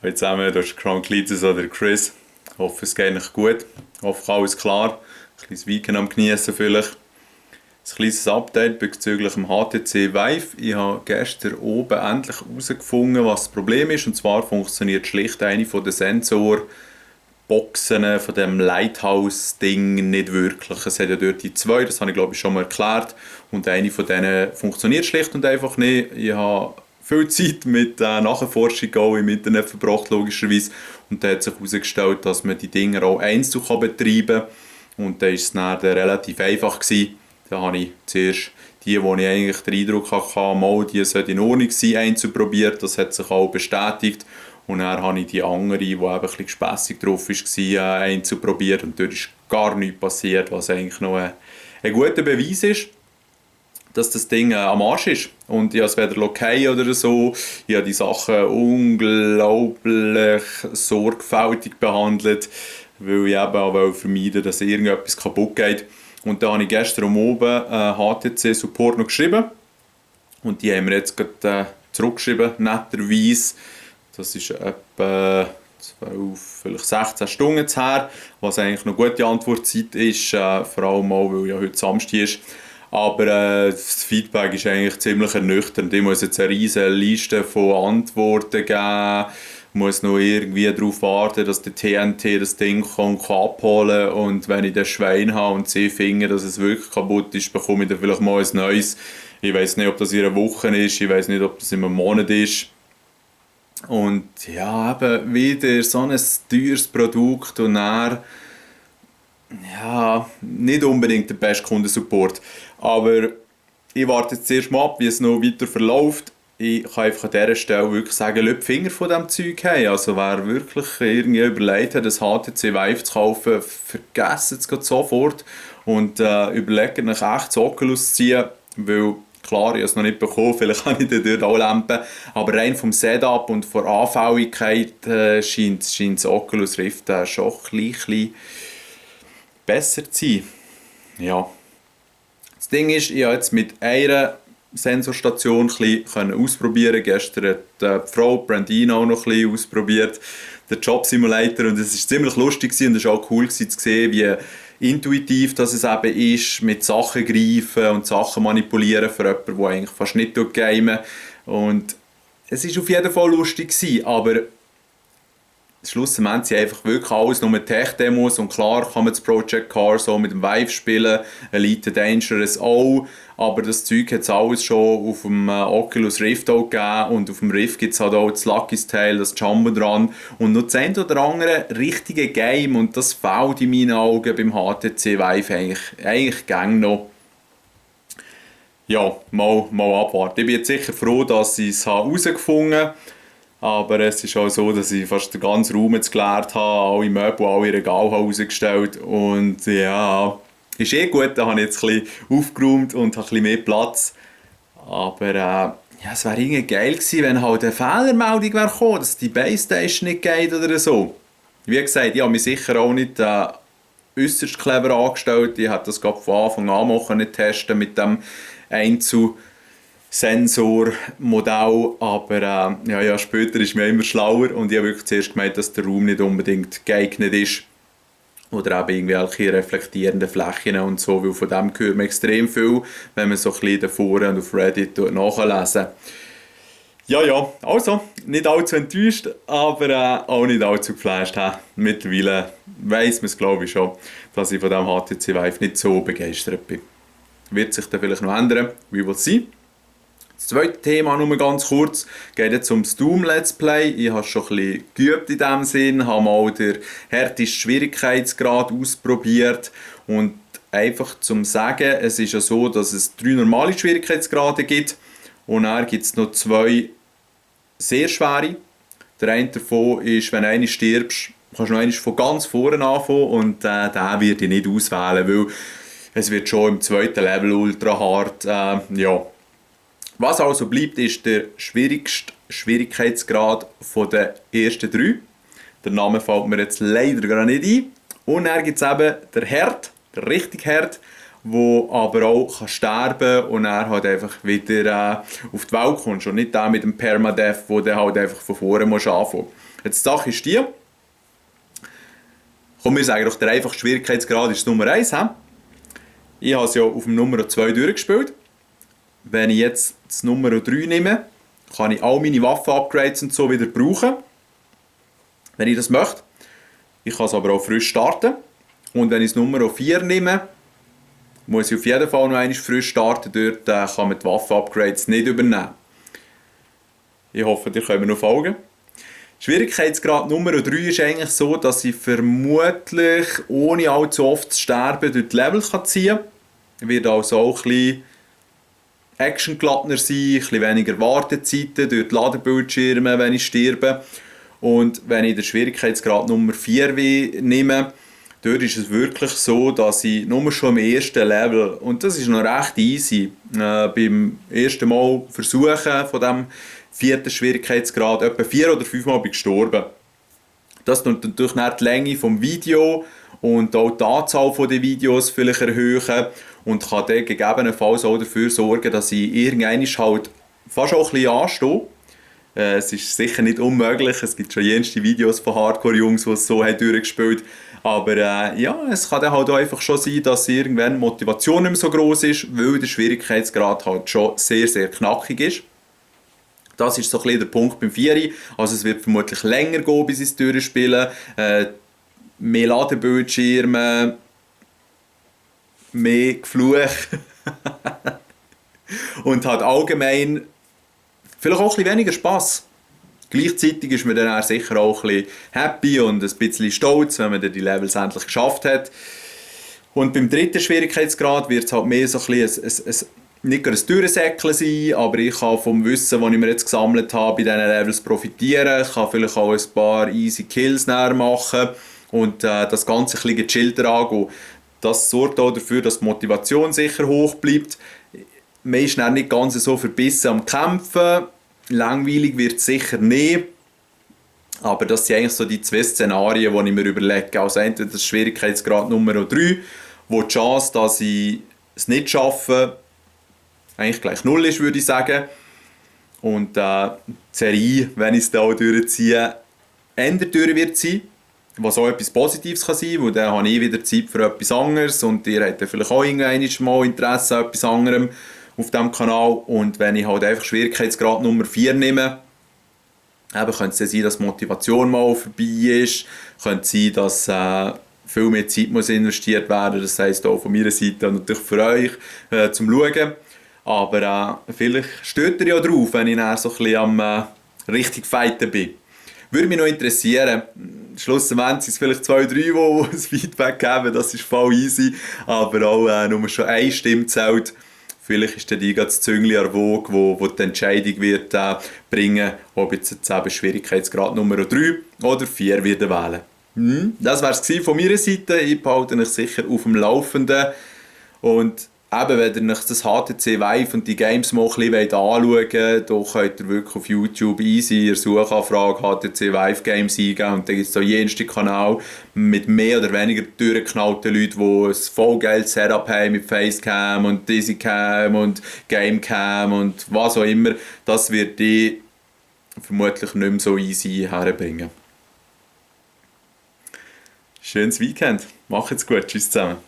Hallo zusammen, das ist Kranklitis oder Chris. Ich hoffe, es geht euch gut. Ich hoffe, alles klar. Ein kleines Weekend am Genießen vielleicht. Ein kleines Update bezüglich dem HTC Vive. Ich habe gestern oben endlich herausgefunden, was das Problem ist. Und zwar funktioniert schlicht eine von den Sensorboxen von dem Lighthouse-Ding nicht wirklich. Es hat ja dort die zwei, das habe ich glaube ich schon mal erklärt. Und eine von denen funktioniert schlicht und einfach nicht. Ich habe viel Zeit mit Nachforschung auch im Internet verbracht, logischerweise. Und da hat sich herausgestellt, dass man die Dinger auch einzeln betreiben kann. Und da war es dann relativ einfach gewesen. Da habe ich zuerst die, wo ich eigentlich den Eindruck hatte, mal, die sollte in Ordnung sein, einzuprobieren. Das hat sich auch bestätigt. Und dann habe ich die andere, die eben ein bisschen gespässig drauf war, einzuprobieren. Und dort ist gar nichts passiert, was eigentlich noch ein guter Beweis ist, dass das Ding am Arsch ist. Und ich habe es weder okay oder so. Ich habe die Sachen unglaublich sorgfältig behandelt, weil ich eben auch vermeiden wollte, dass irgendetwas kaputt geht. Und da habe ich gestern oben HTC-Support noch geschrieben. Und die haben mir jetzt gerade zurückgeschrieben, netterweise. Das ist etwa 12, vielleicht 16 Stunden her, was eigentlich eine gute Antwortzeit ist, vor allem auch, weil ja heute Samstag ist. Aber das Feedback ist eigentlich ziemlich ernüchternd. Ich muss jetzt eine riesige Liste von Antworten geben, muss noch irgendwie darauf warten, dass der TNT das Ding kann abholen kann. Und wenn ich den Schwein habe und sie finden, dass es wirklich kaputt ist, bekomme ich dann vielleicht mal ein neues. Ich weiß nicht, ob das in einer Woche ist, ich weiß nicht, ob das in einem Monat ist. Und ja, eben wieder so ein teures Produkt und dann ja, nicht unbedingt der beste Kundensupport. Aber ich warte jetzt erst mal ab, wie es noch weiter verläuft. Ich kann einfach an dieser Stelle wirklich sagen, lasst die Finger von diesem Zeug haben. Also wer wirklich irgendwie überlegt hat, das HTC Vive zu kaufen, vergesst es gerade sofort und überlegt euch echt das Oculus zu ziehen, weil klar, ich habe es noch nicht bekommen, vielleicht habe ich dann dort auch Lampen, aber rein vom Setup und von der Anfälligkeit scheint das Oculus Rift schon ein bisschen besser zu sein. Ja. Das Ding ist, ich habe jetzt mit einer Sensorstation ein bisschen ausprobieren. Gestern hat die Frau Brandina auch noch ein bisschen ausprobiert, den Job Simulator, und es war ziemlich lustig und es war auch cool zu sehen, wie intuitiv das es eben ist, mit Sachen greifen und Sachen manipulieren für jemanden, der eigentlich fast nicht gamen. Und es war auf jeden Fall lustig gewesen, aber schlussendlich sind einfach wirklich alles nur Tech-Demos und klar kann man das Project Car so mit dem Vive spielen, Elite Dangerous auch, aber das Zeug hat es alles schon auf dem Oculus Rift auch gegeben und auf dem Rift gibt es halt auch das Lucky's Tale, das Jumbo dran und noch das ein oder andere richtige Game und das fehlt in meinen Augen beim HTC Vive eigentlich gang noch. Ja, mal abwarten. Ich bin jetzt sicher froh, dass ich es herausgefunden habe. Aber es ist auch so, dass ich fast den ganzen Raum jetzt geleert habe, alle Möbel, alle Regale rausgestellt und ja, ist eh gut, da habe ich jetzt ein bisschen aufgeräumt und habe ein bisschen mehr Platz. Aber ja, es wäre irgendwie geil gewesen, wenn halt eine Fehlermeldung wäre gekommen, dass die Baystation nicht geht oder so. Wie gesagt, ich habe mich sicher auch nicht äußerst clever angestellt, ich hätte das gerade von Anfang an machen testen mit dem Sensormodell, aber später ist mir immer schlauer und ich habe wirklich zuerst gemeint, dass der Raum nicht unbedingt geeignet ist oder eben irgendwelche reflektierenden Flächen und so, weil von dem hört man extrem viel, wenn man so ein bisschen davor und auf Reddit nachlesen. Ja, also, nicht allzu enttäuscht, aber auch nicht allzu geflasht. Mittlerweile weiss man es, glaube ich, schon, dass ich von dem HTC Vive nicht so begeistert bin. Wird sich dann vielleicht noch ändern, wie will es sein? Das zweite Thema, nur ganz kurz, geht jetzt ums Doom Let's Play. Ich habe schon ein bisschen geübt in diesem Sinn, habe mal den härtesten Schwierigkeitsgrad ausprobiert und einfach zum Sagen, es ist ja so, dass es 3 normale Schwierigkeitsgrade gibt und dann gibt es noch 2 sehr schwere. Der eine davon ist, wenn du stirbst, kannst du noch einmal von ganz vorne anfangen und den werde ich nicht auswählen, weil es wird schon im zweiten Level ultra hart. Was also bleibt, ist der schwierigste Schwierigkeitsgrad von den ersten 3. Der Name fällt mir jetzt leider gar nicht ein. Und dann gibt es eben der Herd, der richtig Herd. wo aber auch kann sterben und er halt einfach wieder auf die Welt kommst und nicht der mit dem Permadeath, wo du halt einfach von vorne musst anfangen. Jetzt die Sache ist die, komm, wir sagen doch, der einfache Schwierigkeitsgrad ist Nummer 1. He? Ich habe es ja auf dem Nummer 2 durchgespielt. Wenn ich jetzt das Nummer 3 nehme, kann ich all meine Waffen-Upgrades und so wieder brauchen, wenn ich das möchte. Ich kann es aber auch frisch starten. Und wenn ich das Nummer 4 nehme, muss ich auf jeden Fall noch einmal frisch starten. Dort kann man die Waffen-Upgrades nicht übernehmen. Ich hoffe, ihr könnt mir noch folgen. Schwierigkeitsgrad Nummer 3 ist eigentlich so, dass ich vermutlich ohne allzu oft zu sterben durch die Level ziehen kann. Ich werde also auch ein bisschen actiongeladener sein, ein bisschen weniger Wartezeiten durch die Ladebildschirme, wenn ich sterbe. Und wenn ich den Schwierigkeitsgrad Nummer 4 nehme, dort ist es wirklich so, dass ich nur schon im ersten Level, und das ist noch recht easy, beim ersten Mal versuchen von dem 4. Schwierigkeitsgrad, etwa 4 oder 5 Mal bin ich gestorben. Das tut natürlich die Länge des Videos und auch die Anzahl der Videos vielleicht erhöhen und kann dann gegebenenfalls auch dafür sorgen, dass ich irgendwann halt fast auch ein bisschen anstehe. Es ist sicher nicht unmöglich, es gibt schon jenste Videos von Hardcore-Jungs, die es so durchgespielt haben. Aber ja, es kann dann halt auch einfach schon sein, dass irgendwann die Motivation nicht mehr so groß ist, weil der Schwierigkeitsgrad halt schon sehr, sehr knackig ist. Das ist so ein bisschen der Punkt beim 4. Also es wird vermutlich länger gehen, bis ich es durchspiele. Mehr Ladebildschirme, mehr Gefluch. Und halt allgemein vielleicht auch ein bisschen weniger Spass. Gleichzeitig ist man dann sicher auch ein bisschen happy und ein bisschen stolz, wenn man dann die Levels endlich geschafft hat. Und beim 3. Schwierigkeitsgrad wird es halt mehr so ein bisschen nicht ein Durchsäckeln sein, aber ich kann vom Wissen, das ich mir jetzt gesammelt habe, bei diesen Levels profitieren. Ich kann vielleicht auch ein paar easy Kills näher machen und das Ganze ein bisschen gechillter angehen. Das sorgt auch dafür, dass die Motivation sicher hoch bleibt. Man ist dann nicht ganz so verbissen am Kämpfen. Langweilig wird es sicher nicht. Aber das sind eigentlich so die 2 Szenarien, die ich mir überlege. Also entweder das Schwierigkeitsgrad Nummer 3, wo die Chance, dass ich es nicht schaffe, eigentlich gleich 0 ist, würde ich sagen. Und die Serie, wenn ich es da durchziehe, ändert durch wird sein. Was auch etwas Positives kann sein, weil dann habe ich wieder Zeit für etwas anderes und ihr habt vielleicht auch irgendwann mal Interesse an etwas anderem auf diesem Kanal. Und wenn ich halt einfach Schwierigkeitsgrad Nummer 4 nehme, eben könnte es sein, dass die Motivation mal vorbei ist, könnte sein, dass viel mehr Zeit muss investiert werden, das heisst auch von meiner Seite und natürlich für euch zum Schauen. Aber vielleicht steht ihr ja drauf, wenn ich dann so ein bisschen am richtig fighten bin. Würde mich noch interessieren, schlussendlich sind es vielleicht 2, 3, die ein Feedback geben, das ist voll easy, aber auch nur schon eine Stimme zählt. Vielleicht ist dann das Züngli an der Waage, wo die Entscheidung wird bringen, ob jetzt eben Schwierigkeitsgrad Nummer 3 oder 4 wird wählen. Das war es von meiner Seite. Ich behalte euch sicher auf dem Laufenden. Und eben, wenn ihr euch das HTC Vive und die Games mal ein bisschen anschauen wollt, dann könnt ihr wirklich auf YouTube easy in der Suchanfrage HTC Vive Games eingeben und dann gibt es so jensten Kanal mit mehr oder weniger durchgeknallten Leuten, die ein voll geiles Setup haben mit Facecam und Dizzycam und Gamecam und was auch immer. Das wird die vermutlich nicht mehr so easy herbringen. Schönes Weekend. Macht's gut. Tschüss zusammen.